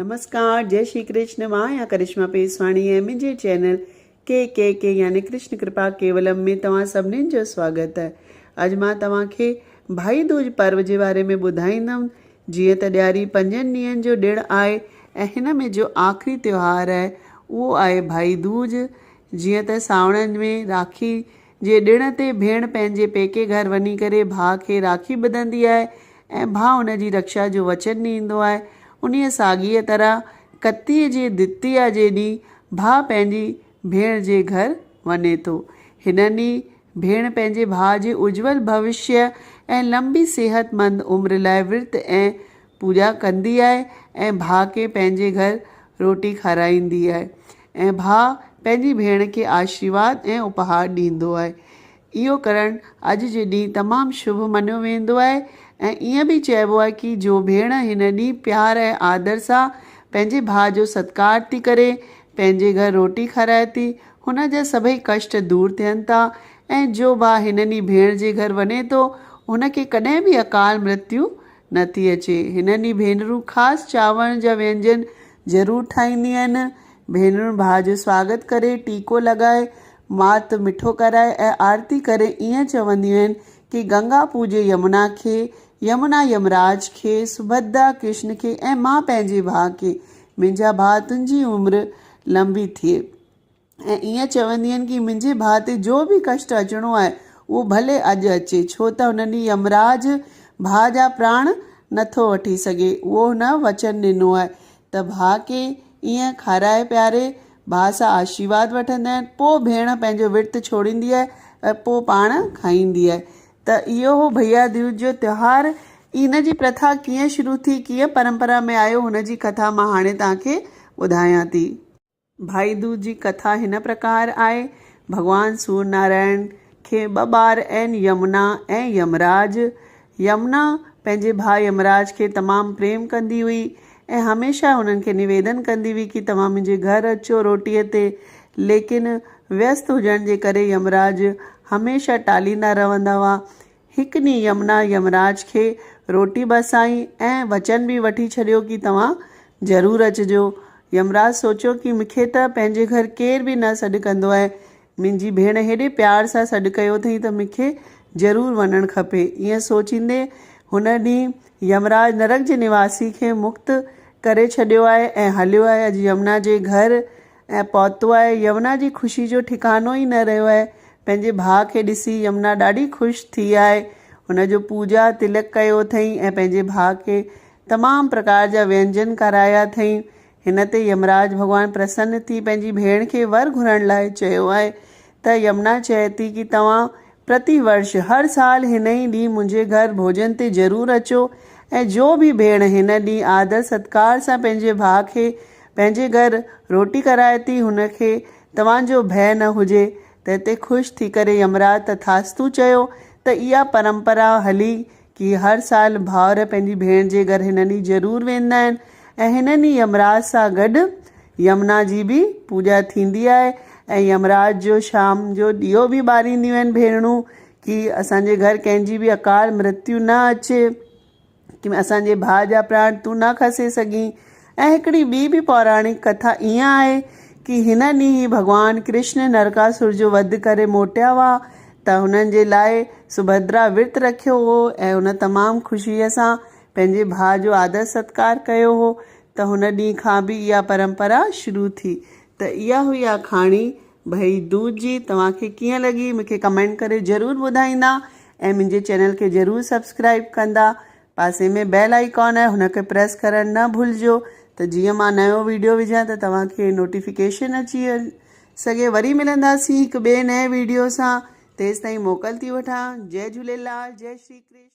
نمسڪار جئي شري ڪرشن مان آهيان ڪرشما پيسواڻي ۽ منهنجي چينل ڪي ڪي ڪي يعني ڪرشن ڪرپا ڪيولم ۾ توهان سڀنين جو سواگت آهي اڄ مان توهان کي ڀائي دوج پرو جي باري ۾ ٻڌائيندم جيئن ته ڏياري پنجن ڏينهن جو ڏڻ آهي ۽ هن ۾ جو آخري تيوهار آهي اهو آهي ڀائي دوج جيئن ته سانوڻن ۾ راکي جي ڏڻ تي ڀيڻ پنهنجي پيڪي گهر وڃي ڪري ڀاء کي راکي ٻڌندي آهي ۽ ڀاء ان جي رڪشا جو وچن ڏيندو آهي. انهيء ساڳيء طرح ڪتيء جي دتيا جي ڏينهن ڀاء پنهنجي ڀيڻ جي گهر وڃي ٿو. هن ڏينهن ڀيڻ پنهنجي ڀاء جي اجول ڀوشيه ۽ لنبي صحتمند عمر لاء ورت ۽ پوڄا ڪندي آهي ۽ ڀاء کي پنهنجي گهر روٽي کارائيندي آهي ۽ ڀاء پنهنجي ڀيڻ کي آشيرواد ۽ اپهار ڏيندو آهي. اهو ڪرڻ اڄ جي ڏينهن تمام شڀ مڃيو ويندو آهي ۽ ائين به چئبو آهي ڪي جو ڀيڻ هن ڏينهن پيار ۽ آدر سان پنهنجي ڀاء جو ستڪار ٿي ڪري، پنهنجي گهر روٽي کارائي ٿي، هن جا سڀئي ڪشٽ دور ٿين ٿا ۽ جو ڀاء هن ڏينهن ڀيڻ جي گهر وڃي ٿو هن کي ڪڏهن به اڪال مرتيو نه ٿي اچي. هن ڏينهن ڀينرون خاص چانور جا وينجن ضرور ٺاهينديون آهن. ڀينرون ڀاء جو سواگت ڪري، ٽيڪو لڳائي، مات مٺو ڪرائي ۽ آرتي ڪري ائين چونديون آهن ڪي گنگا پوڄي يمنا کي، يمنا يمراج کي، سڀدرا ڪرشن کي ۽ مان پنهنجي ڀاء کي. منهنجا ڀاء تنهنجي عمر لنبي ٿئي. ۽ ائين چونديون آهن ڪي منهنجي ڀاء تي جو به ڪشٽ اچڻو آهي اهو ڀلي اڄ اچي ڇو ته هن ڏينهن يمراج ڀاء جا پراڻ نٿو وٺي سگهي اهو هن وچن ڏنو آهي ته ڀاء کي ائين کارائي پياري ڀاء سان آشيرواد وٺندا آهن پوء ڀيڻ پنهنجو ورت ڇوڙيندي آهي ۽ پوء پاڻ کائيندي آهي ته اهو هو ڀيا دوج جو تيوهار ان جي پرٿا ڪيئن شروع ٿي ڪيئن پرمپرا ۾ آيو هن جي ڪٿا مان هاڻي توهان کي ٻڌايان ٿي. ڀائي دوج جي ڪٿا هن پرڪار آهي، ڀڳوان سور نارائڻ کي ٻه ٻار آهن يمنا ۽ يمراج. يمنا پنهنجي ڀاء يمراج کي تمام پريم ڪندي هئي ۽ هميشه هنن کي نويدن ڪندي هئي ڪي توهان منهنجي گهر اچو روٽيء تي ليڪن ويست هجڻ جي ڪري يمراج هميشه ٽاليندا رهندا هئا. هڪ ڏينهن يمنا يمراج کي روٽي بسائي ۽ وچن به وٺي ڇڏيو ڪي توهان ضرور اچجو. يمراج سوچيو ڪي مونکي ته پنهنجي گهر ڪير به نه سڏ ڪندو آهي، منهنجي ڀيڻ هيڏي پيار سان سڏ ڪيو اٿئي ته مونکي ضرور وڃڻ کپي. ائين سوچيندي هن ڏينهن يمراج نرڪ جي نواسي کي مڪت ڪري ڇڏيو آهي ۽ هليو آهي اڄ يمنا جي گهر ۽ پهتو آهي. يمنا جي خوشي جو ٺڪانو ئي نه رهيو آهي. پنهنجي ڀاء کي ڏسي يمنا ڏاڍي خوش ٿي آهي. هن جو پوڄا تلڪ ڪيو اٿئين ۽ پنهنجي ڀاء کي تمام پرڪار جا وينجن کارايا اٿئين. هن تي يمراج ڀڳوان پرسن ٿي پنهنجي ڀيڻ کي ور گهرڻ لاء چيو آهي ته يمنا چئي ٿي ڪي توهان پرتي ورش هر سال هن ئي ڏينهن منهنجي گهر ڀوڄن تي ضرور اچو ۽ جو به ڀيڻ هن ڏينهن آدر ستڪار سان پنهنجي ڀاء کي پنهنجي گهر روٽي ڪرائي ٿي هن کي توهان جو ڀئه نه هجي. تنهن تي خوش ٿي ڪري يمراج تٿاستو چيو ته اها پرمپرا هلي ڪي هر سال ڀائر پنهنجي ڀيڻ جي گهر هن ڏينهن ضرور ويندا آهن ۽ هن ڏينهن يمراج سان گڏ يمنا جي به پوڄا ٿيندي آهي ۽ يمراج جو شام جو ڏيئو به ٻارينديون آهن ڀيڻون ڪي اسان جي گهر ڪنهن جي به اڪال مرتيو نه اچي. ڪي اسان جي ڀاء جا پراڻ تون نه کسي سگهين ۽ هڪڙي ٻي به پوراڻڪ ڪٿا ائين آهي ڪي هن ڏينهن ئي ڀڳوان ڪرشن نرڪاسر جو وڌ ڪري موٽيا هئا ته هنن جي لاء سڀدرا ورت رکيو هو ۽ هن تمام خوشيء سان پنهنجي ڀاء جو آدر ستڪار ڪيو هو ته هن ڏينهن کان به اها پرمپرا شروع ٿي ته اها هئي اها ڪھاڻي ڀئي دوج جي توهان کي ڪيئن لڳي مون کي ڪمينٽ ڪري ضرور ٻڌائيندا ۽ منهنجي چينل کي ضرور سبسڪرائب ڪندا پاسي ۾ بيل آئيڪان آهي هن کي پريس ڪرڻ نه ڀلجو ته جيئن مان نيو ويڊيو وجهان ته توهان کي نوٽيفڪيشن اچي سگهي وري ملنداسين هڪ ٻئي نئين ويڊيو سان تيستائين موڪل ٿي وٺان جئي جهوليلال جئي شري ڪرشن.